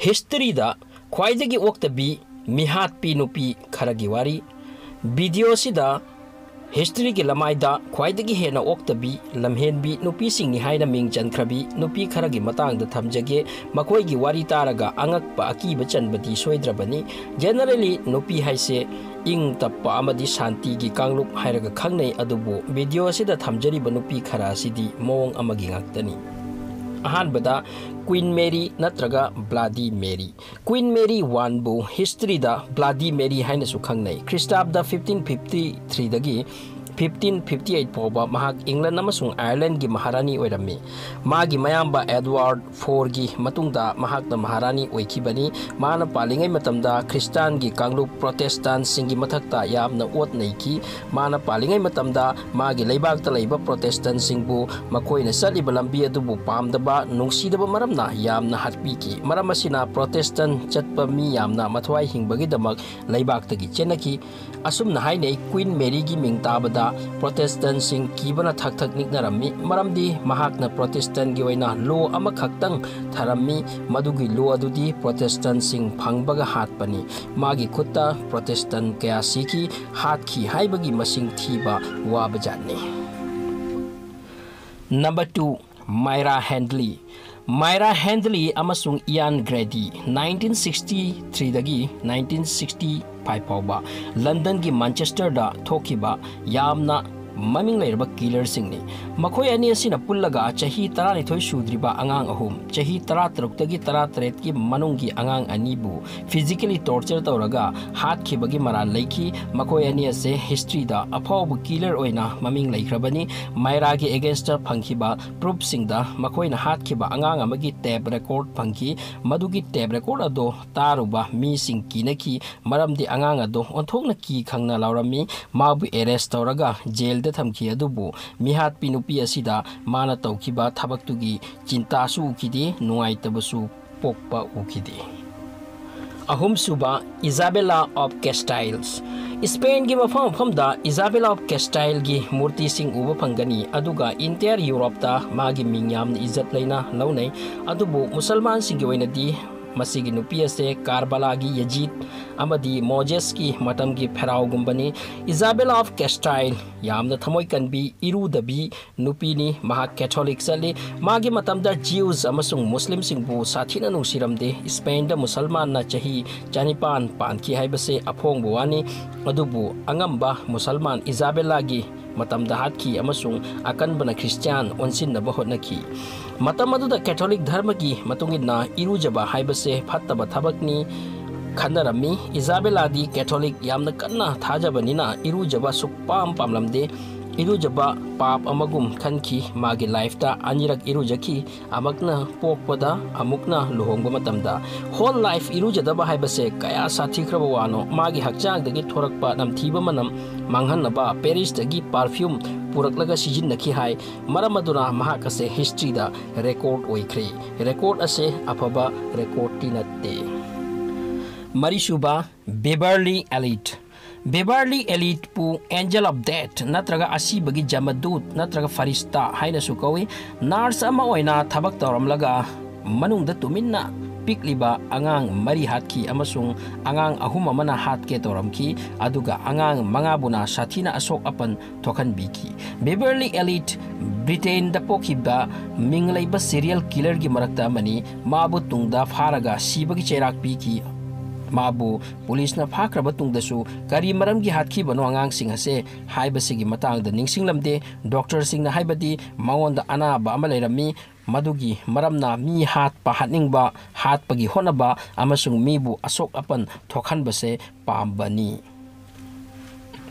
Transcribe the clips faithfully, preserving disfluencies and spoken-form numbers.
Historyꯗ ꯈ꯭ꯋꯥꯏꯗꯒꯤ ꯑꯣꯛꯇꯕꯤ ꯃꯤꯍꯥꯠꯄꯤ ꯅꯨꯄꯤ ꯈꯔꯒꯤ ꯋꯥꯔꯤ꯫ Video ꯑꯁꯤꯗ historyꯒꯤ ꯂꯃꯥꯏꯗ ꯈ꯭ꯋꯥꯏꯗꯒꯤ ꯍꯦꯟꯅ ꯑꯣꯛꯇꯕꯤ, ꯂꯝꯍꯦꯟꯕꯤ ꯅꯨꯄꯤꯁꯤꯡꯅꯤ ꯍꯥꯏꯅ ꯃꯤꯡ ꯆꯟꯈ꯭ꯔꯕꯤ ꯅꯨꯄꯤ ꯈꯔꯒꯤ ꯃꯇꯥꯡꯗ ꯊꯝꯖꯒꯦ꯫ ꯃꯈꯣꯏꯒꯤ ꯋꯥꯔꯤ ꯇꯥꯔꯒ ꯑꯉꯛꯄ ꯑꯀꯤꯕ ꯆꯟꯕꯗꯤ ꯁꯣꯏꯗ꯭ꯔꯕꯅꯤ꯫ Generally ꯅꯨꯄꯤ ꯍꯥꯏꯁꯦ ꯏꯪ ꯇꯞꯄ ꯑꯃꯗꯤ ꯁꯥꯟꯇꯤꯒꯤ ꯀꯥꯡꯂꯨꯞ ꯍꯥꯏꯔꯒ ꯈꯪꯅꯩ, ꯑꯗꯨꯕꯨ video ꯑꯁꯤꯗ ꯊꯝꯖꯔꯤꯕ ꯅꯨꯄꯤ ꯈꯔ ꯑꯁꯤꯗꯤ ꯃꯑꯣꯡ ꯑꯃꯒꯤ ꯉꯥꯛꯇꯅꯤ꯫ ꯑꯍꯥꯟꯕꯗ Queen Mary ꯅꯠꯇ꯭ꯔꯒ Bloody Mary꯫ Queen Mary Oneꯕꯨ historyꯗ Bloody Mary ꯍꯥꯏꯅꯁꯨ ꯈꯪꯅꯩ꯫ ꯈ꯭ꯔꯤꯁꯇꯥꯕꯗ fifteen fifty threeꯗꯒꯤ fifteen fifty eight ꯐꯥꯎꯕ ꯃꯍꯥꯛ ꯏꯪꯂꯟ ꯑꯃꯁꯨꯡ ꯑꯥꯌꯔꯂꯦꯟꯒꯤ ꯃꯍꯥꯔꯥꯅꯤ ꯑꯣꯏꯔꯝꯃꯤ꯫ ꯃꯥꯒꯤ ꯃꯌꯥꯝꯕ Edward fourꯒꯤ ꯃꯇꯨꯡꯗ ꯃꯍꯥꯛꯅ ꯃꯍꯥꯔꯥꯅꯤ ꯑꯣꯏꯈꯤꯕꯅꯤ꯫ ꯃꯥꯅ ꯄꯥꯜꯂꯤꯉꯩ ꯃꯇꯝꯗ ꯈ꯭ꯔꯤꯁꯇꯥꯟꯒꯤ ꯀꯥꯡꯂꯨꯞ Protestantꯁꯤꯡꯒꯤ ꯃꯊꯛꯇ ꯌꯥꯝꯅ ꯑꯣꯠ ꯅꯩꯈꯤ꯫ ꯃꯥꯅ ꯄꯥꯜꯂꯤꯉꯩ ꯃꯇꯝꯗ ꯃꯥꯒꯤ ꯂꯩꯕꯥꯛꯇ ꯂꯩꯕ Protestantꯁꯤꯡꯕꯨ ꯃꯈꯣꯏꯅ ꯆꯠꯂꯤꯕ ꯂꯝꯕꯤ ꯑꯗꯨꯕꯨ ꯄꯥꯝꯗꯕ, ꯅꯨꯡꯁꯤꯗꯕ ꯃꯔꯝꯅ ꯌꯥꯝꯅ ꯍꯥꯠꯄꯤꯈꯤ꯫ ꯃꯔꯝ ꯑꯁꯤꯅ Protestant ꯆꯠꯄ ꯃꯤ ꯌꯥꯝꯅ ꯃꯊ꯭ꯋꯥꯏ ꯍꯤꯡꯕꯒꯤꯗꯃꯛ ꯂꯩꯕꯥꯛꯇꯒꯤ ꯆꯦꯟꯅꯈꯤ꯫ ꯑꯁꯨꯝꯅ ꯍꯥꯏꯅꯩ, Queen Maryꯒꯤ ꯃꯤꯡ ꯇꯥꯕꯗ Protestantꯁꯤꯡ ꯀꯤꯕꯅ ꯊꯛ ꯊꯛ ꯅꯤꯛꯅꯔꯝꯃꯤ, ꯃꯔꯝꯗꯤ ꯃꯍꯥꯛꯅ Protestantꯒꯤ ꯑꯣꯏꯅ law ꯑꯃꯈꯛꯇꯪ ꯊꯔꯝꯃꯤ꯫ ꯃꯗꯨꯒꯤ law ꯑꯗꯨꯗꯤ Protestantꯁꯤꯡ ꯐꯪꯕꯒ ꯍꯥꯠꯄꯅꯤ꯫ ꯃꯥꯒꯤ ꯈꯨꯠꯇ Protestant ꯀꯌꯥ ꯁꯤꯈꯤ, ꯍꯥꯠꯈꯤ ꯍꯥꯏꯕꯒꯤ ꯃꯁꯤꯡ ꯊꯤꯕ ꯋꯥꯕꯖꯥꯠꯅꯤ꯫ Number two, Myra Hindley꯫ Myra Hindley ꯑꯃꯁꯨꯡ Ian Grady, nineteen sixty threeꯗꯒꯤ nineteen sixty five ꯐꯥꯎꯕ ꯂꯟꯗꯟꯒꯤ ꯃꯥꯟꯆꯦꯁꯇꯔꯗ ꯊꯣꯛꯈꯤꯕ ꯌꯥꯝꯅ ꯃꯃꯤꯡ ꯂꯩꯔꯕ killerꯁꯤꯡꯅꯤ꯫ ꯃꯈꯣꯏ ꯑꯅꯤ ꯑꯁꯤꯅ ꯄꯨꯜꯂꯒ ꯆꯍꯤ ꯇꯔꯥꯅꯤꯊꯣꯏ ꯁꯨꯗ꯭ꯔꯤꯕ ꯑꯉꯥꯡ ꯑꯍꯨꯝ, ꯆꯍꯤ ꯇꯔꯥꯇꯔꯨꯛꯇꯒꯤ ꯇꯔꯥꯇꯔꯦꯠꯀꯤ ꯃꯅꯨꯡꯒꯤ ꯑꯉꯥꯡ ꯑꯅꯤꯕꯨ physically torture ꯇꯧꯔꯒ ꯍꯥꯠꯈꯤꯕꯒꯤ ꯃꯔꯥꯜ ꯂꯩꯈꯤ꯫ ꯃꯈꯣꯏ ꯑꯅꯤ ꯑꯁꯦ historyꯗ ꯑꯐꯥꯎꯕ killer ꯑꯣꯏꯅ ꯃꯃꯤꯡ ꯂꯩꯈ꯭ꯔꯕꯅꯤ꯫ Myraꯒꯤ againstꯇ ꯐꯪꯈꯤꯕ proofꯁꯤꯡꯗ ꯃꯈꯣꯏꯅ ꯍꯥꯠꯈꯤꯕ ꯑꯉꯥꯡ ꯑꯃꯒꯤ tape record ꯐꯪꯈꯤ꯫ ꯃꯗꯨꯒꯤ tape record ꯑꯗꯣ ꯇꯥꯔꯨꯕ ꯃꯤꯁꯤꯡ ꯀꯤꯅꯈꯤ, ꯃꯔꯝꯗꯤ ꯑꯉꯥꯡ ꯑꯗꯣ ꯑꯣꯟꯊꯣꯛꯅ ꯀꯤ ꯈꯪꯅ ꯂꯥꯎꯔꯝꯃꯤ꯫ ꯃꯥꯕꯨ arrest ꯇꯧꯔꯒ jailꯗ ꯊꯝꯈꯤ, ꯑꯗꯨꯕꯨ ꯃꯤꯍꯥꯠꯄꯤ ꯅꯨꯄꯤ ꯑꯁꯤꯗ ꯃꯥꯅ ꯇꯧꯈꯤꯕ ꯊꯕꯛꯇꯨꯒꯤ ꯆꯤꯟꯇꯥꯁꯨ ꯎꯈꯤꯗꯦ, ꯅꯨꯡꯉꯥꯏꯇꯕꯁꯨ ꯄꯣꯛꯄ ꯎꯈꯤꯗꯦ꯫ ꯑꯍꯨꯝꯁꯨꯕ, Isabella of Castile꯫ Spainꯒꯤ ꯃꯐꯝ ꯃꯐꯝꯗ Isabella of Castileꯒꯤ ꯃꯨꯔꯇꯤꯁꯤꯡ ꯎꯕ ꯐꯪꯒꯅꯤ, ꯑꯗꯨꯒ entire Europeꯇ ꯃꯥꯒꯤ ꯃꯤꯡ ꯌꯥꯝꯅ ꯏꯖꯠ ꯂꯩꯅ ꯂꯧꯅꯩ꯫ ꯑꯗꯨꯕꯨ ꯃꯨꯁꯜꯃꯥꯟꯁꯤꯡꯒꯤ ꯑꯣꯏꯅꯗꯤ ꯃꯁꯤꯒꯤ ꯅꯨꯄꯤ ꯑꯁꯦ ꯀꯥꯔꯕꯂꯥꯒꯤ ꯌꯦꯖꯤꯠ ꯑꯃꯗꯤ ꯃꯣꯖꯦꯁꯀꯤ ꯃꯇꯝꯒꯤ ꯐꯦꯔꯥꯎꯒꯨꯝꯕꯅꯤ꯫ Isabella of Castile ꯌꯥꯝꯅ ꯊꯃꯣꯏ ꯀꯟꯕꯤ, ꯏꯔꯨꯗꯕꯤ ꯅꯨꯄꯤꯅꯤ꯫ ꯃꯍꯥꯛ ꯀꯦꯊꯣꯂꯤꯛ ꯆꯠꯂꯤ꯫ ꯃꯥꯒꯤ ꯃꯇꯝꯗ ꯖꯤꯎꯁ ꯑꯃꯁꯨꯡ ꯃꯨꯁꯂꯤꯝꯁꯤꯡꯕꯨ ꯁꯥꯊꯤꯅ ꯅꯨꯡꯁꯤꯔꯝꯗꯦ꯫ ꯁ꯭ꯄꯦꯟꯗ ꯃꯨꯁꯜꯃꯥꯟꯅ ꯆꯍꯤ ꯆꯅꯤꯄꯥꯟ ꯄꯥꯟꯈꯤ ꯍꯥꯏꯕꯁꯦ ꯑꯐꯣꯡꯕ ꯋꯥꯅꯤ꯫ ꯑꯗꯨꯕꯨ ꯑꯉꯝꯕ ꯃꯨꯁꯜꯃꯥꯟ ꯏꯖꯥꯕꯦꯂꯥꯒꯤ ꯃꯇꯝꯗ ꯍꯥꯠꯈꯤ ꯑꯃꯁꯨꯡ ꯑꯀꯟꯕꯅ ꯈ꯭ꯔꯤꯁꯇꯤꯌꯥꯟ ꯑꯣꯟꯁꯤꯟꯅꯕ ꯍꯣꯠꯅꯈꯤ꯫ ꯃꯇꯝ ꯑꯗꯨꯗ ꯀꯦꯊꯣꯂꯤꯛ ꯙꯔꯃꯒꯤ ꯃꯇꯨꯡ ꯏꯟꯅ ꯏꯔꯨꯖꯕ ꯍꯥꯏꯕꯁꯦ ꯐꯠꯇꯕ ꯊꯕꯛꯅꯤ ꯈꯟꯅꯔꯝꯃꯤ꯫ ꯏꯖꯥꯕꯦꯂꯥꯗꯤ ꯀꯦꯊꯣꯂꯤꯛ ꯌꯥꯝꯅ ꯀꯟꯅ ꯊꯥꯖꯕꯅꯤꯅ ꯏꯔꯨꯖꯕ ꯁꯨꯛꯄꯥꯝ ꯄꯥꯝꯂꯝꯗꯦ꯫ ꯏꯔꯨꯖꯕ ꯄꯥꯞ ꯑꯃꯒꯨꯝ ꯈꯟꯈꯤ꯫ ꯃꯥꯒꯤ ꯂꯥꯏꯐꯇ ꯑꯅꯤꯔꯛ ꯏꯔꯨꯖꯈꯤ, ꯑꯃꯨꯛꯅ ꯄꯣꯛꯄꯗ, ꯑꯃꯨꯛꯅ ꯂꯨꯍꯣꯡꯕ ꯃꯇꯝꯗ꯫ ꯍꯣꯜ ꯂꯥꯏꯐ ꯏꯔꯨꯖꯗꯕ ꯍꯥꯏꯕꯁꯦ ꯀꯌꯥ ꯁꯥꯊꯤꯈ꯭ꯔꯕ ꯋꯥꯅꯣ꯫ ꯃꯥꯒꯤ ꯍꯛꯆꯥꯡꯗꯒꯤ ꯊꯣꯔꯛꯄ ꯅꯝꯊꯤꯕ ꯃꯅꯝ ꯃꯥꯡꯍꯟꯅꯕ ꯄꯦꯔꯤꯁꯇꯒꯤ ꯄꯥꯔꯐ꯭ꯌꯨꯝ ꯄꯨꯔꯛꯂꯒ ꯁꯤꯖꯤꯟꯅꯈꯤ ꯍꯥꯏ꯫ ꯃꯔꯝ ꯑꯗꯨꯅ ꯃꯍꯥꯛ ꯑꯁꯦ ꯍꯤꯁꯇ꯭ꯔꯤꯗ ꯔꯦꯀꯣꯔꯗ ꯑꯣꯏꯈ꯭ꯔꯦ꯫ ꯔꯦꯀꯣꯔꯗ ꯑꯁꯦ ꯑꯐꯕ ꯔꯦꯀꯣꯔꯗꯇꯤ ꯅꯠꯇꯦ꯫ ꯃꯔꯤꯁꯨꯕ, ꯕꯦꯕꯔꯂꯤ ꯑꯦꯂꯤꯠ꯫ ꯕꯦꯕꯔꯂꯤ ꯑꯦꯂꯤꯠꯄꯨ Angel of Death ꯅꯠꯇ꯭ꯔꯒ ꯑꯁꯤꯕꯒꯤ ꯖꯃꯗꯨꯠ ꯅꯠꯇ꯭ꯔꯒ ꯐꯔꯤꯁꯇꯥ ꯍꯥꯏꯅꯁꯨ ꯀꯧꯏ꯫ ꯅꯔꯁ ꯑꯃ ꯑꯣꯏꯅ ꯊꯕꯛ ꯇꯧꯔꯝꯂꯒ ꯃꯅꯨꯡꯗ ꯇꯨꯃꯤꯟꯅ ꯄꯤꯛꯂꯤꯕ ꯑꯉꯥꯡ ꯃꯔꯤ ꯍꯥꯠꯈꯤ ꯑꯃꯁꯨꯡ ꯑꯉꯥꯡ ꯑꯍꯨꯝ ꯑꯃꯅ ꯍꯥꯠꯀꯦ ꯇꯧꯔꯝꯈꯤ, ꯑꯗꯨꯒ ꯑꯉꯥꯡ ꯃꯉꯥꯕꯨꯅ ꯁꯥꯊꯤꯅ ꯑꯁꯣꯛ ꯑꯄꯟ ꯊꯣꯛꯍꯟꯕꯤꯈꯤ꯫ ꯕꯦꯕꯔꯂꯤ ꯑꯦꯂꯤꯠ ꯕ꯭ꯔꯤꯇꯦꯟꯗ ꯄꯣꯛꯈꯤꯕ ꯃꯤꯡ ꯂꯩꯕ ꯁꯤꯔꯤꯌꯦꯜ ꯀꯤꯂꯔꯒꯤ ꯃꯔꯛꯇ ꯑꯃꯅꯤ꯫ ꯃꯥꯕꯨ ꯇꯨꯡꯗ ꯐꯥꯔꯒ ꯁꯤꯕꯒꯤ ꯆꯩꯔꯥꯛ ꯄꯤꯈꯤ꯫ ꯃꯥꯕꯨ ꯄꯨꯂꯤꯁꯅ ꯐꯥꯈ꯭ꯔꯕ ꯇꯨꯡꯗꯁꯨ ꯀꯔꯤ ꯃꯔꯝꯒꯤ ꯍꯥꯠꯈꯤꯕꯅꯣ ꯑꯉꯥꯡꯁꯤꯡ ꯑꯁꯦ ꯍꯥꯏꯕꯁꯤꯒꯤ ꯃꯇꯥꯡꯗ ꯅꯤꯡꯁꯤꯡꯂꯝꯗꯦ꯫ ꯗꯣꯛꯇꯔꯁꯤꯡꯅ ꯍꯥꯏꯕꯗꯤ ꯃꯉꯣꯟꯗ ꯑꯅꯥꯕ ꯑꯃ ꯂꯩꯔꯝꯃꯤ, ꯃꯗꯨꯒꯤ ꯃꯔꯝꯅ ꯃꯤ ꯍꯥꯠꯄ, ꯍꯥꯠꯅꯤꯡꯕ, ꯍꯥꯠꯄꯒꯤ ꯍꯣꯠꯅꯕ ꯑꯃꯁꯨꯡ ꯃꯤꯕꯨ ꯑꯁꯣꯛ ꯑꯄꯟ ꯊꯣꯛꯍꯟꯕꯁꯦ ꯄꯥꯝꯕꯅꯤ꯫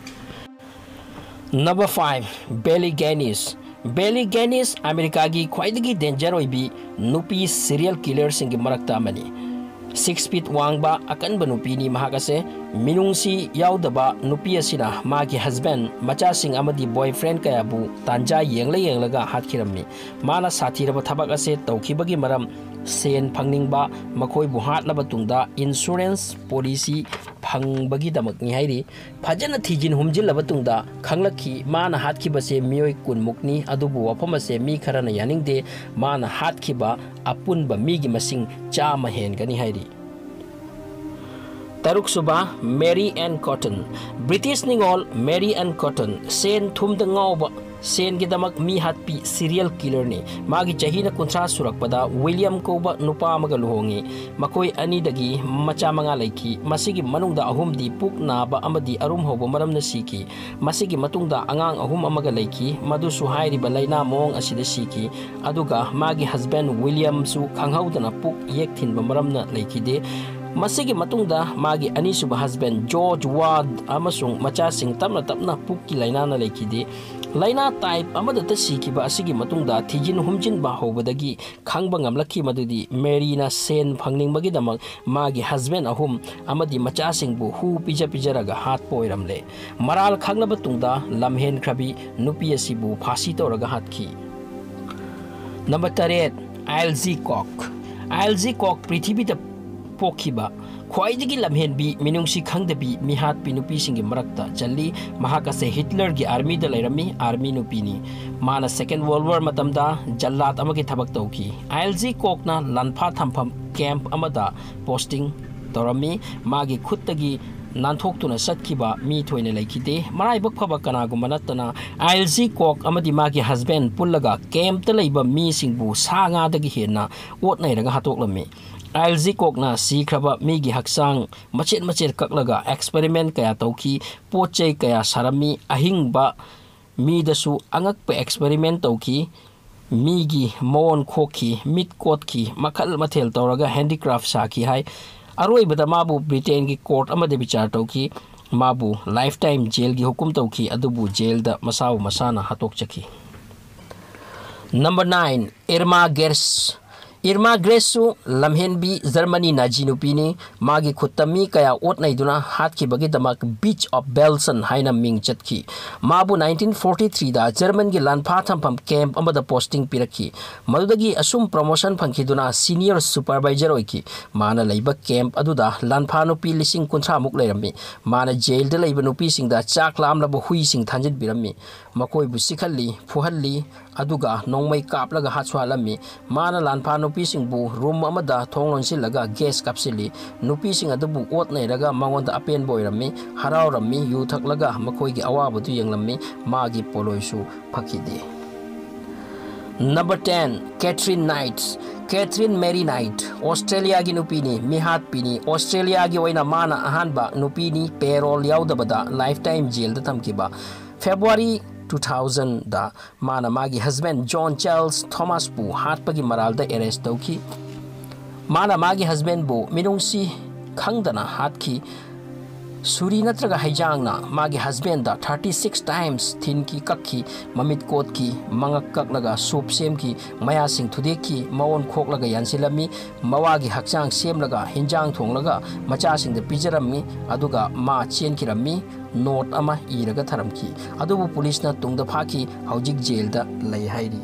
Number five, Belly Ganis꯫ Belle Gunness ꯑꯃꯦꯔꯤꯀꯥꯒꯤ ꯈ꯭ꯋꯥꯏꯗꯒꯤ ꯗꯦꯟꯖꯔ ꯑꯣꯏꯕꯤ ꯅꯨꯄꯤ ꯁꯤꯔꯤꯌꯦꯜ ꯀꯤꯂꯔꯁꯤꯡꯒꯤ ꯃꯔꯛꯇ ꯑꯃꯅꯤ꯫ Six feet ꯋꯥꯡꯕ ꯑꯀꯟꯕ ꯅꯨꯄꯤꯅꯤ ꯃꯍꯥꯛ ꯑꯁꯦ꯫ ꯃꯤꯅꯨꯡꯁꯤ ꯌꯥꯎꯗꯕ ꯅꯨꯄꯤ ꯑꯁꯤꯅ ꯃꯥꯒꯤ husband, ꯃꯆꯥꯁꯤꯡ ꯑꯃꯗꯤ boyfriend ꯀꯌꯥꯕꯨ ꯇꯥꯟꯖꯥ ꯌꯦꯡꯂ ꯌꯦꯡꯂꯒ ꯍꯥꯠꯈꯤꯔꯝꯃꯤ꯫ ꯃꯥꯅ ꯁꯥꯊꯤꯔꯕ ꯊꯕꯛ ꯑꯁꯦ ꯇꯧꯈꯤꯕꯒꯤ ꯃꯔꯝ ꯁꯦꯟ ꯐꯪꯅꯤꯡꯕ, ꯃꯈꯣꯏꯕꯨ ꯍꯥꯠꯂꯕ ꯇꯨꯡꯗ insurance policy ꯐꯪꯕꯒꯤꯗꯃꯛꯅꯤ ꯍꯥꯏꯔꯤ꯫ ꯐꯖꯅ ꯊꯤꯖꯤꯟ ꯍꯨꯝꯖꯤꯜꯂꯕ ꯇꯨꯡꯗ ꯈꯪꯂꯛꯈꯤ, ꯃꯥꯅ ꯍꯥꯠꯈꯤꯕꯁꯦ ꯃꯤꯑꯣꯏ ꯀꯨꯟꯃꯨꯛꯅꯤ, ꯑꯗꯨꯕꯨ ꯋꯥꯐꯝ ꯑꯁꯦ ꯃꯤ ꯈꯔꯅ ꯌꯥꯅꯤꯡꯗꯦ, ꯃꯥꯅ ꯍꯥꯠꯈꯤꯕ ꯑꯄꯨꯟꯕ ꯃꯤꯒꯤ ꯃꯁꯤꯡ ꯆꯥꯝꯃ ꯍꯦꯟꯒꯅꯤ ꯍꯥꯏꯔꯤ꯫ ꯇꯔꯨꯛꯁꯨꯕ, Mary Ann Cotton꯫ British ꯅꯤꯉꯣꯜ Mary Ann Cotton, ꯁꯦꯟ ꯊꯨꯝꯗ ꯉꯥꯎꯕ, ꯁꯦꯟꯒꯤꯗꯃꯛ ꯃꯤ ꯍꯥꯠꯄꯤ serial killerꯅꯤ꯫ ꯃꯥꯒꯤ ꯆꯍꯤꯅ ꯀꯨꯟꯊ꯭ꯔꯥ ꯁꯨꯔꯛꯄꯗ William ꯀꯧꯕ ꯅꯨꯄꯥ ꯑꯃꯒ ꯂꯨꯍꯣꯡꯉꯤ꯫ ꯃꯈꯣꯏ ꯑꯅꯤꯗꯒꯤ ꯃꯆꯥ ꯃꯉꯥ ꯂꯩꯈꯤ꯫ ꯃꯁꯤꯒꯤ ꯃꯅꯨꯡꯗ ꯑꯍꯨꯝꯗꯤ ꯄꯨꯛ ꯅꯥꯕ ꯑꯃꯗꯤ ꯑꯔꯨꯝ ꯍꯧꯕ ꯃꯔꯝꯅ ꯁꯤꯈꯤ꯫ ꯃꯁꯤꯒꯤ ꯃꯇꯨꯡꯗ ꯑꯉꯥꯡ ꯑꯍꯨꯝ ꯑꯃꯒ ꯂꯩꯈꯤ, ꯃꯗꯨꯁꯨ ꯍꯥꯏꯔꯤꯕ ꯂꯥꯏꯅꯥ ꯃꯑꯣꯡ ꯑꯁꯤꯗ ꯁꯤꯈꯤ꯫ ꯑꯗꯨꯒ ꯃꯥꯒꯤ husband Williamꯁꯨ ꯈꯪꯍꯧꯗꯅ ꯄꯨꯛ ꯌꯦꯛ ꯊꯤꯟꯕ ꯃꯔꯝꯅ ꯂꯩꯈꯤꯗꯦ꯫ ꯃꯁꯤꯒꯤ ꯃꯇꯨꯡꯗ ꯃꯥꯒꯤ ꯑꯅꯤꯁꯨꯕ husband George Ward ꯑꯃꯁꯨꯡ ꯃꯆꯥꯁꯤꯡ ꯇꯞꯅ ꯇꯞꯅ ꯄꯨꯛꯀꯤ ꯂꯥꯏꯅꯥꯅ ꯂꯩꯈꯤꯗꯦ꯫ ꯂꯥꯏꯅꯥ type ꯑꯃꯗꯇ ꯁꯤꯈꯤꯕ ꯑꯁꯤꯒꯤ ꯃꯇꯨꯡꯗ ꯊꯤꯖꯤꯟ ꯍꯨꯝꯖꯤꯟꯕ ꯍꯧꯕꯗꯒꯤ ꯈꯪꯕ ꯉꯝꯂꯛꯈꯤ ꯃꯗꯨꯗꯤ ꯃꯦꯔꯤꯅ ꯁꯦꯟ ꯐꯪꯅꯤꯡꯕꯒꯤꯗꯃꯛ ꯃꯥꯒꯤ husband ꯑꯍꯨꯝ ꯑꯃꯗꯤ ꯃꯆꯥꯁꯤꯡꯕꯨ ꯍꯨ ꯄꯤꯖ ꯄꯤꯖꯔꯒ ꯍꯥꯠꯄ ꯑꯣꯏꯔꯝꯂꯦ꯫ ꯃꯔꯥꯜ ꯈꯪꯂꯕ ꯇꯨꯡꯗ ꯂꯝꯍꯦꯟꯈ꯭ꯔꯕꯤ ꯅꯨꯄꯤ ꯑꯁꯤꯕꯨ ꯐꯥꯁꯤ ꯇꯧꯔꯒ ꯍꯥꯠꯈꯤ꯫ ꯅꯝꯕꯔ ꯇꯔꯦꯠ, ꯑꯥꯏꯜ ꯖꯤ ꯀꯣꯛ꯫ ꯑꯥꯏꯜ ꯖꯤ ꯀꯣꯛ ꯄ꯭ꯔꯤꯊꯤꯕꯤꯗ ꯄꯣꯛꯈꯤꯕ ꯈ꯭ꯋꯥꯏꯗꯒꯤ ꯂꯝꯍꯦꯟꯕꯤ, ꯃꯤꯅꯨꯡꯁꯤ ꯈꯪꯗꯕꯤ, ꯃꯤꯍꯥꯠꯄꯤ ꯅꯨꯄꯤꯁꯤꯡꯒꯤ ꯃꯔꯛꯇ ꯆꯜꯂꯤ꯫ ꯃꯍꯥꯛ ꯑꯁꯦ ꯍꯤꯠꯂꯔꯒꯤ ꯑꯥꯔꯃꯤꯗ ꯂꯩꯔꯝꯃꯤ, ꯑꯥꯔꯃꯤ ꯅꯨꯄꯤꯅꯤ꯫ ꯃꯥꯅ Second World War ꯃꯇꯝꯗ ꯖꯜꯂꯥꯠ ꯑꯃꯒꯤ ꯊꯕꯛ ꯇꯧꯈꯤ꯫ ꯑꯥꯏꯜ ꯖꯤ ꯀꯣꯛꯅ ꯂꯥꯟꯐꯥ ꯊꯝꯐꯝ camp ꯑꯃꯗ posting ꯇꯧꯔꯝꯃꯤ꯫ ꯃꯥꯒꯤ ꯈꯨꯠꯇꯒꯤ ꯅꯥꯟꯊꯣꯛꯇꯨꯅ ꯆꯠꯈꯤꯕ ꯃꯤ ꯊꯣꯏꯅ ꯂꯩꯈꯤꯗꯦ꯫ ꯃꯔꯥꯏꯕꯛ ꯐꯕ ꯀꯅꯥꯒꯨꯝꯕ ꯅꯠꯇꯅ ꯑꯥꯏꯜ ꯖꯤ ꯀꯣꯛ ꯑꯃꯗꯤ ꯃꯥꯒꯤ husband ꯄꯨꯜꯂꯒ campꯇ ꯂꯩꯕ ꯃꯤꯁꯤꯡꯕꯨ ꯁꯥ ꯉꯥꯗꯒꯤ ꯍꯦꯟꯅ ꯑꯣꯠ ꯅꯩꯔꯒ ꯍꯥꯠꯇꯣꯛꯂꯝꯃꯤ꯫ ꯑꯥꯏꯜ ꯖꯤ ꯀꯣꯛꯅ ꯁꯤꯈ꯭ꯔꯕ ꯃꯤꯒꯤ ꯍꯛꯆꯥꯡ ꯃꯆꯦꯠ ꯃꯆꯦꯠ ꯀꯛꯂꯒ experiment ꯀꯌꯥ ꯇꯧꯈꯤ, ꯄꯣꯠ ꯆꯩ ꯀꯌꯥ ꯁꯥꯔꯝꯃꯤ, ꯑꯍꯤꯡꯕ ꯃꯤꯗꯁꯨ ꯑꯉꯛꯄ experiment ꯇꯧꯈꯤ꯫ ꯃꯤꯒꯤ ꯃꯑꯣꯟ ꯈꯣꯛꯈꯤ, ꯃꯤꯠ ꯀꯣꯠꯈꯤ, ꯃꯈꯜ ꯃꯊꯦꯜ ꯇꯧꯔꯒ handicraft ꯁꯥꯈꯤ ꯍꯥꯏ꯫ ꯑꯔꯣꯏꯕꯗ ꯃꯥꯕꯨ ꯕ꯭ꯔꯤꯇꯦꯟꯒꯤ court ꯑꯃꯗ ꯕꯤꯆꯥꯔ ꯇꯧꯈꯤ꯫ ꯃꯥꯕꯨ lifetime jailꯒꯤ ꯍꯨꯀꯨꯝ ꯇꯧꯈꯤ, ꯑꯗꯨꯕꯨ jailꯗ ꯃꯁꯥꯕꯨ ꯃꯁꯥꯅ ꯍꯥꯠꯇꯣꯛꯆꯈꯤ꯫ Number nine, Irma Gers꯫ Irma ꯒ꯭ꯔꯦꯁꯁꯨ ꯂꯝꯍꯦꯟꯕꯤ ꯖꯔꯃꯅꯤ ꯅꯥꯖꯤ ꯅꯨꯄꯤꯅꯤ꯫ ꯃꯥꯒꯤ ꯈꯨꯠꯇ ꯃꯤ ꯀꯌꯥ ꯑꯣꯠꯅꯩꯗꯨꯅ ꯍꯥꯠꯈꯤꯕꯒꯤꯗꯃꯛ Bitch of Belsen ꯍꯥꯏꯅ ꯃꯤꯡ ꯆꯠꯈꯤ꯫ ꯃꯥꯕꯨ nineteen forty threeꯗ ꯖꯔꯃꯟꯒꯤ ꯂꯥꯟꯐꯥ ꯊꯝꯐꯝ ꯀꯦꯝꯞ ꯑꯃꯗ ꯄꯣꯁꯇꯤꯡ ꯄꯤꯔꯛꯈꯤ꯫ ꯃꯗꯨꯗꯒꯤ ꯑꯁꯨꯝ ꯄ꯭ꯔꯣꯃꯣꯁꯟ ꯐꯪꯈꯤꯗꯨꯅ ꯁꯤꯅꯤꯌꯔ ꯁꯨꯄꯔꯚꯥꯏꯖꯔ ꯑꯣꯏꯈꯤ꯫ ꯃꯥꯅ ꯂꯩꯕ ꯀꯦꯝꯞ ꯑꯗꯨꯗ ꯂꯥꯟꯐꯥ ꯅꯨꯄꯤ ꯂꯤꯁꯤꯡ ꯀꯨꯟꯊ꯭ꯔꯥꯃꯨꯛ ꯂꯩꯔꯝꯃꯤ꯫ ꯃꯥꯅ ꯖꯦꯜꯗ ꯂꯩꯕ ꯅꯨꯄꯤꯁꯤꯡꯗ ꯆꯥꯛ ꯂꯥꯝꯂꯕ ꯍꯨꯏꯁꯤꯡ ꯊꯥꯖꯤꯟꯕꯤꯔꯝꯃꯤ꯫ ꯃꯈꯣꯏꯕꯨ ꯆꯤꯛꯍꯜꯂꯤ, ꯐꯨꯍꯜꯂꯤ, ꯑꯗꯨꯒ ꯅꯣꯡꯃꯩ ꯀꯥꯞꯂꯒ ꯍꯥꯠꯁꯨ ꯍꯥꯠꯂꯝꯃꯤ꯫ ꯃꯥꯅ ꯂꯥꯟꯐꯥ ꯅꯨꯄꯤꯁꯤꯡꯕꯨ ꯔꯨꯝ ꯑꯃꯗ ꯊꯣꯡ ꯂꯣꯟꯁꯤꯜꯂꯒ ꯒꯦꯁ ꯀꯥꯞꯁꯤꯜꯂꯤ꯫ ꯅꯨꯄꯤꯁꯤꯡ ꯑꯗꯨꯕꯨ ꯑꯣꯠ ꯅꯩꯔꯒ ꯃꯉꯣꯟꯗ ꯑꯄꯦꯟꯕ ꯑꯣꯏꯔꯝꯃꯤ, ꯍꯔꯥꯎꯔꯝꯃꯤ, ꯌꯨ ꯊꯛꯂꯒ ꯃꯈꯣꯏꯒꯤ ꯑꯋꯥꯕꯗꯨ ꯌꯦꯡꯂꯝꯃꯤ꯫ ꯃꯥꯒꯤ ꯄꯣꯂꯣꯏꯁꯨ ꯐꯈꯤꯗꯦ꯫ Number ten, Catherine Knight꯫ Catherine Mary Knight, ꯑꯣꯁꯇ꯭ꯔꯦꯂꯤꯌꯥꯒꯤ ꯅꯨꯄꯤꯅꯤ, ꯃꯤꯍꯥꯠꯄꯤꯅꯤ꯫ ꯑꯣꯁꯇ꯭ꯔꯦꯂꯤꯌꯥꯒꯤ ꯑꯣꯏꯅ ꯃꯥꯅ ꯑꯍꯥꯟꯕ ꯅꯨꯄꯤꯅꯤ ꯄꯦꯔꯣꯜ ꯌꯥꯎꯗꯕꯗ ꯂꯥꯏꯐ ꯇꯥꯏꯝ ꯖꯦꯜꯗ ꯊꯝꯈꯤꯕ꯫ ꯐꯦꯕ꯭ꯔꯨꯋꯥꯔꯤ two thousandꯗ ꯃꯥꯅ ꯃꯥꯒꯤ ꯍꯁꯕꯦꯟ ꯖꯣꯟ ꯆꯥꯔꯜꯁ ꯊꯣꯃꯥꯁꯄꯨ ꯍꯥꯠꯄꯒꯤ ꯃꯔꯥꯜꯗ ꯑꯦꯔꯦꯁ ꯇꯧꯈꯤ꯫ ꯃꯥꯅ ꯃꯥꯒꯤ ꯍꯁꯕꯦꯟꯕꯨ ꯃꯤꯅꯨꯡꯁꯤ ꯈꯪꯗꯅ ꯍꯥꯠꯈꯤ꯫ ꯁꯨꯔꯤ ꯅꯠꯇ꯭ꯔꯒ ꯍꯩꯖꯥꯡꯅ ꯃꯥꯒꯤ ꯍꯁꯕꯦꯟꯗ thirty six times ꯊꯤꯟꯈꯤ, ꯀꯛꯈꯤ, ꯃꯃꯤꯠ ꯀꯣꯠꯈꯤ, ꯃꯉꯛ ꯀꯛꯂꯒ ꯁꯨꯞ ꯁꯦꯝꯈꯤ, ꯃꯌꯥꯁꯤꯡ ꯊꯨꯗꯦꯛꯈꯤ, ꯃꯑꯣꯟ ꯈꯣꯛꯂꯒ ꯌꯥꯟꯁꯤꯜꯂꯝꯃꯤ, ꯃꯋꯥꯒꯤ ꯍꯛꯆꯥꯡ ꯁꯦꯝꯂꯒ ꯍꯤꯟꯖꯥꯡ ꯊꯣꯡꯂꯒ ꯃꯆꯥꯁꯤꯡꯗ ꯄꯤꯖꯔꯝꯃꯤ, ꯑꯗꯨꯒ ꯃꯥ ꯆꯦꯟꯈꯤꯔꯝꯃꯤ꯫ ꯅꯣꯠ ꯑꯃ ꯏꯔꯒ ꯊꯔꯝꯈꯤ꯫ ꯑꯗꯨꯕꯨ ꯄꯨꯂꯤꯁꯅ ꯇꯨꯡꯗ ꯐꯥꯈꯤ, ꯍꯧꯖꯤꯛ ꯖꯦꯜꯗ ꯂꯩ ꯍꯥꯏꯔꯤ꯫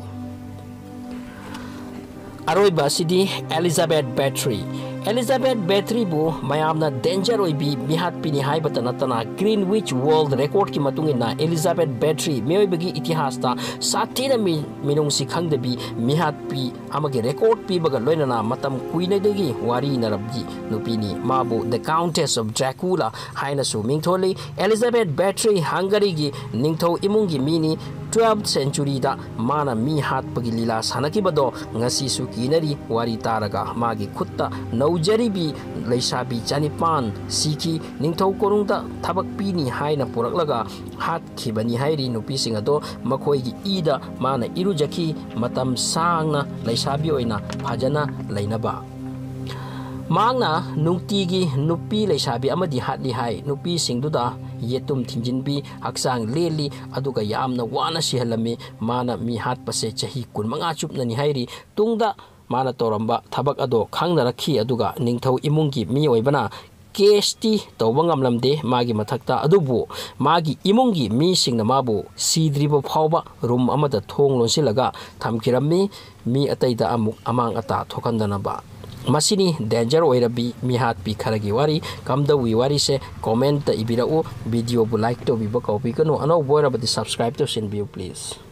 ꯑꯔꯣꯏꯕ ꯑꯁꯤꯗꯤ ꯑꯦꯂꯤꯖꯥꯕꯦꯊ ꯕꯦꯇ꯭ꯔꯤ꯫ ꯑꯦꯂꯤꯖꯥꯕꯦꯊ ꯕꯦꯇ꯭ꯔꯤꯕꯨ ꯃꯌꯥꯝꯅ ꯗꯦꯟꯖꯔ ꯑꯣꯏꯕꯤ ꯃꯤꯍꯥꯠꯄꯤꯅꯤ ꯍꯥꯏꯕꯇ ꯅꯠꯇꯅ, ꯒ꯭ꯔꯤꯟꯋꯤꯆ ꯋꯥꯔꯜꯗ ꯔꯦꯀꯣꯔꯗꯀꯤ ꯃꯇꯨꯡ ꯏꯟꯅ ꯑꯦꯂꯤꯖꯥꯕꯦꯊ ꯕꯦꯇ꯭ꯔꯤ ꯃꯤꯑꯣꯏꯕꯒꯤ ꯏꯇꯤꯍꯥꯁꯇ ꯁꯥꯊꯤꯅ ꯃꯤ-, ꯃꯤꯅꯨꯡꯁꯤ ꯈꯪꯗꯕꯤ ꯃꯤꯍꯥꯠꯄꯤ ꯑꯃꯒꯤ ꯔꯦꯀꯣꯔꯗ ꯄꯤꯕꯒ ꯂꯣꯏꯅꯅ ꯃꯇꯝ ꯀꯨꯏꯅꯗꯒꯤ ꯋꯥꯔꯤ ꯏꯅꯔꯕꯤ ꯅꯨꯄꯤꯅꯤ꯫ ꯃꯥꯕꯨ The Countess of Dracula ꯍꯥꯏꯅꯁꯨ ꯃꯤꯡꯊꯣꯜꯂꯤ꯫ ꯑꯦꯂꯤꯖꯥꯕꯦꯊ ꯕꯦꯇ꯭ꯔꯤ ꯍꯪꯒꯔꯤꯒꯤ ꯅꯤꯡꯊꯧ ꯏꯃꯨꯡꯒꯤ ꯃꯤꯅꯤ꯫ Twelfth centuryꯗ ꯃꯥꯅ ꯃꯤ ꯍꯥꯠꯄꯒꯤ ꯂꯤꯂꯥ ꯁꯥꯟꯅꯈꯤꯕꯗꯣ ꯉꯁꯤꯁꯨ ꯀꯤꯅꯔꯤ꯫ ꯋꯥꯔꯤ ꯇꯥꯔꯒ ꯃꯥꯒꯤ ꯈꯨꯠꯇ ꯅꯧꯖꯔꯤꯕꯤ ꯂꯩꯁꯥꯕꯤ ꯆꯅꯤꯄꯥꯟ ꯁꯤꯈꯤ꯫ ꯅꯤꯡꯊꯧ ꯀꯣꯅꯨꯡꯗ ꯊꯕꯛ ꯄꯤꯅꯤ ꯍꯥꯏꯅ ꯄꯨꯔꯛꯂꯒ ꯍꯥꯠꯈꯤꯕꯅꯤ ꯍꯥꯏꯔꯤ ꯅꯨꯄꯤꯁꯤꯡ ꯑꯗꯣ꯫ ꯃꯈꯣꯏꯒꯤ ꯏꯗ ꯃꯥꯅ ꯏꯔꯨꯖꯈꯤ, ꯃꯇꯝ ꯁꯥꯡꯅ ꯂꯩꯁꯥꯕꯤ ꯑꯣꯏꯅ ꯐꯖꯅ ꯂꯩꯅꯕ꯫ ꯃꯍꯥꯛꯅ ꯅꯨꯡꯇꯤꯒꯤ ꯅꯨꯄꯤ ꯂꯩꯁꯥꯕꯤ ꯑꯃꯗꯤ ꯍꯥꯠꯂꯤ ꯍꯥꯏ꯫ ꯅꯨꯄꯤꯁꯤꯡꯗꯨꯗ ꯌꯦꯇꯨꯝ ꯊꯤꯟꯖꯤꯟꯕꯤ, ꯍꯛꯆꯥꯡ ꯂꯦꯜꯂꯤ, ꯑꯗꯨꯒ ꯌꯥꯝꯅ ꯋꯥꯅ ꯁꯤꯍꯜꯂꯝꯃꯤ꯫ ꯃꯥꯅ ꯃꯤ ꯍꯥꯠꯄꯁꯦ ꯆꯍꯤ ꯀꯨꯟꯃꯉꯥ ꯆꯨꯞꯅꯅꯤ ꯍꯥꯏꯔꯤ꯫ ꯇꯨꯡꯗ ꯃꯥꯅ ꯇꯧꯔꯝꯕ ꯊꯕꯛ ꯑꯗꯣ ꯈꯪꯅꯔꯛꯈꯤ꯫ ꯑꯗꯨꯒ ꯅꯤꯡꯊꯧ ꯏꯃꯨꯡꯒꯤ ꯃꯤꯑꯣꯏꯕꯅ ꯀꯦꯁꯇꯤ ꯇꯧꯕ ꯉꯝꯂꯝꯗꯦ ꯃꯥꯒꯤ ꯃꯊꯛꯇ, ꯑꯗꯨꯕꯨ ꯃꯥꯒꯤ ꯏꯃꯨꯡꯒꯤ ꯃꯤꯁꯤꯡꯅ ꯃꯥꯕꯨ ꯁꯤꯗ꯭ꯔꯤꯕ ꯐꯥꯎꯕ ꯔꯨꯝ ꯑꯃꯗ ꯊꯣꯡ ꯂꯣꯟꯁꯤꯜꯂꯒ ꯊꯝꯈꯤꯔꯝꯃꯤ, ꯃꯤ ꯑꯇꯩꯗ ꯑꯃꯨꯛ ꯑꯃꯥꯡ ꯑꯇꯥ ꯊꯣꯛꯍꯟꯗꯅꯕ꯫ ꯃꯁꯤꯅꯤ ꯗꯦꯟꯖꯔ ꯑꯣꯏꯔꯕꯤ ꯃꯤꯍꯥꯠꯄꯤ ꯈꯔꯒꯤ ꯋꯥꯔꯤ꯫ ꯀꯝꯗꯧꯏ ꯋꯥꯔꯤꯁꯦ? ꯀꯣꯃꯦꯟꯇ ꯏꯕꯤꯔꯛꯎ꯫ ꯚꯤꯗꯤꯑꯣꯕꯨ ꯂꯥꯏꯛ ꯇꯧꯕꯤꯕ ꯀꯥꯎꯕꯤꯒꯅꯨ꯫ ꯑꯅꯧꯕ ꯑꯣꯏꯔꯕꯗꯤ ꯁꯕꯁꯀ꯭ꯔꯥꯏꯕ ꯇꯧꯁꯤꯟꯕꯤꯌꯨ ꯄ꯭ꯂꯤꯖ꯫